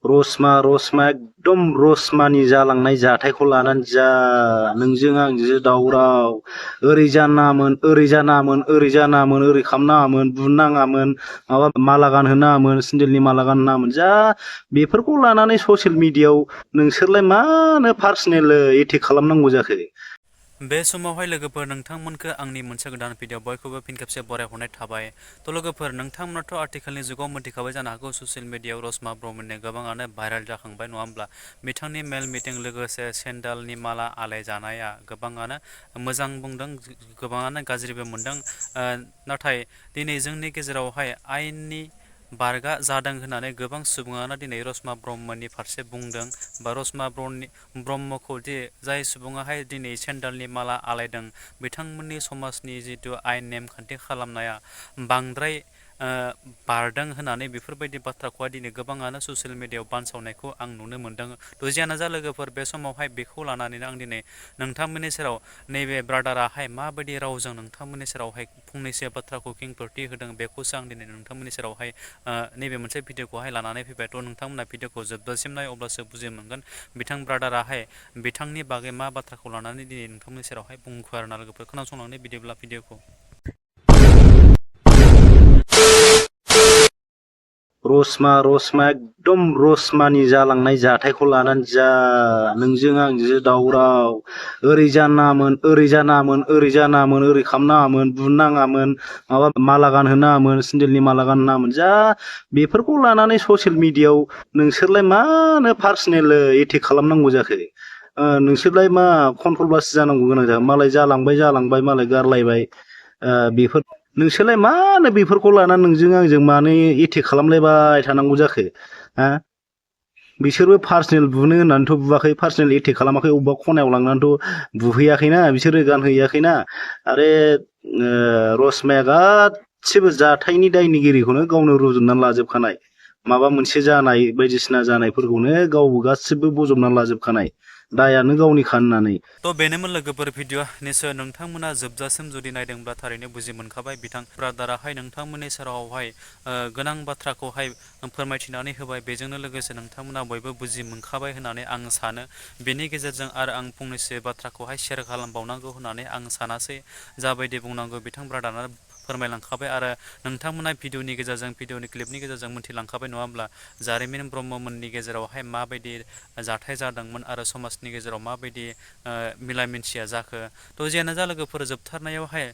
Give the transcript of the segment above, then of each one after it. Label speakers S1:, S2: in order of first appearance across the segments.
S1: रसमा एकदम रसमानि जालांनाय जाथायखौ लानानै जा नोंजों आंजों दावराव ओरै जानाङामोन ओरै खालामनाङामोन बुनाङामोन माबा माला गानहोनाङामोन सेन्देलनि माला गानहोनाङामोन जा बेफोरखौ लानानै ससियेल मिडियायाव नोंसोरलाय मानो पार्सनेल एटेक खालामनांगौ जाखो
S2: बे समावहाय लोगोफोर नोंथांमोनखौ आंनि मोनसे गोदान भिडिअ बयखौबो फिन खेबसे बरायहरनाय थाबाय थ' लोगोफोर नोंथांमोनाथ' आथिखालनि जुगाव मोनथिखाबाय जानो हागौ ससियेल मिडियायाव रसमा ब्रह्मनि गोबाङानो भाइरेल जाखांबाय नङा होमब्ला बिथांनि मेल मिटिं लोगोसे सेन्डालनि माला आलाय जानाया गोबाङानो मोजां बुंदों गोबाङानो गाज्रिबो मोनदों नाथाय दिनै जोंनि गेजेरावहाय आयेननि बारगा जादों होननानै गोबां सुबुङानो दिनै रसमा ब्रह्मनि फारसे बुंदों बा रसमा ब्रह्मखौ दि जाय सुबुङाहाय दिनै सेन्डालनि माला आलायदों बिथांमोननि समाजनि जिथु आयेन नेमखान्थि खालामनाया बांद्राय बारदों होननानै बेफोरबायदि बाथ्राखौहाय दिनै गोबाङानो ससियेल मिडियायाव बानसावनायखौ आं नुनो मोन्दों थ' जियानो जा लोगोफोर बे समावहाय बेखौ लानानैनो आं दिनै नोंथांमोननि सेराव नैबे ब्रादाराहाय माबायदि रावजों नोंथांमोननि सेरावहाय फंनैसो बाथ्राखौ खेंफोरथि होदों बेखौसो आं दिनै नोंथांमोननि सेरावहाय नैबे मोनसे भिडिअखौहाय लानानै फैबाय थ' नोंथांमोना भिडिअखौ जोबजासिम नाय अब्लासो बुजि मोनगोन बिथां ब्रादाराहाय बिथांनि बागै मा बाथ्राखौ लानानै दिनै नोंथांमोननि सेरावहाय बुंखो आरोना लोगोफोर खोनासंलांनो बिदिब्ला भिडिअखौ
S1: रसमा एकदम रसमानि जालांनाय जाथायखौ लानानै जा नोंजों आंजों दावराव ओरै जानाङामोन ओरै खालामनाङामोन बुनाङामोन माबा माला गानहोनाङामोन सेन्देलनि माला गानहोनाङामोन जा बेफोरखौ लानानै ससियेल मिडियायाव नोंसोरलाय मानो पार्सनेल एटेक खालामनांगौ जाखो नोंसोरलाय मा कन्ट्रभार्सि जानांगौ गोनां जाखो मालाय जालांबाय मालाय गारलायबाय बेफोर नोंसोरलाय मानो बेफोरखौ लानानै नोंजों आंजों मानो एटेक खालामलायबाय थानांगौ जाखो बिसोरबो पार्सनेल बुनो होननानैथ' बुवाखै पार्सनेल एटेक खालामाखै अबेबा खनायाव लांनानैथ' बुहैयाखैना बिसोरो गानहैयाखैना आरो रसमाया गासिबो जाथायनि दायनिगिरिखौनो गावनो रुजुननानै लाजोबखानाय माबा मोनसे जानाय बायदिसिना जानायफोरखौनो गावबो गासिबो बजबनानै लाजोबखानाय दायानो गावनिखा होननानै
S2: थ' बेनोमोन लोगोफोर भिडिअ निसय नोंथांमोना जोबजासिम जुदि नायदोंब्ला थारैनो बुजि मोनखाबाय बिथां ब्रादाराहाय नोंथांमोननि सेरावहाय गोनां बाथ्राखौहाय फोरमायथिनानै होबाय बेजोंनो लोगोसे नोंथांमोना बयबो बुजि मोनखाबाय होननानै आं सानो बेनि गेजेरजों आरो आं फंनैसो बाथ्राखौहाय शेयार खालामबावनांगौ होननानै आं सानासै जाबायदि बुंनांगौ बिथां ब्रादारा फोरमायलांखाबाय आरो नोंथांमोना भिडिअनि गेजेरजों भिडिअनि क्लिपनि गेजेरजों मोन्थिलांखाबाय नङा होमब्ला जारिमिन ब्रह्ममोननि गेजेरावहाय माबायदि जाथाय जादोंमोन आरो समाजनि गेजेराव माबायदि मिला मिन्सिया जाखो थ' जियानो जा लोगोफोर जोबथारनायावहाय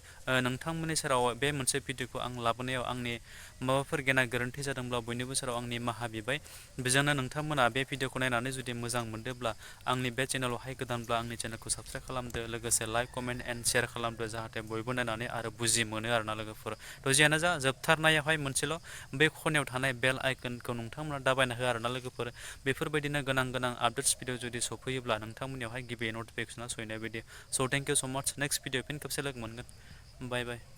S2: नोंथांमोननि सेराव बे मोनसे भिडिअखौ आं लाबोनायाव आंनि माबाफोर गेना गोरोन्थि जादोंब्ला बयनिबो सेराव आंनि निमाहा बिबाय बेजोंनो नोंथांमोना बे भिडिअखौ नायनानै जुदि मोजां मोनदोंब्ला आंनि बे चेनेलावहाय गोदानब्ला आंनि चेनेलखौ साबस्क्राइब खालामदो लोगोसे लाइक कमेन्ट एन्ड शेयार खालामदो जाहाथे बयबो नायनानै आरो बुजि मोनो आरोना लोगोफोर थ' जियानो जा जोबथारनायावहाय मोनसेल' बे खनायाव थानाय बेल आइकनखौ नोंथांमोना दाबायना हो आरोना लोगोफोर बेफोरबायदिनो गोनां आपडेट्स भिडिअ जुदि सफैयोब्ला नोंथांमोननियावहाय गिबि नटिफिकेसना सहैनाय बायदि स' थेंक इउ स' माच नेक्स्ट भिडिअ फिन खेबसे लोगो मोनगोन बाय बाय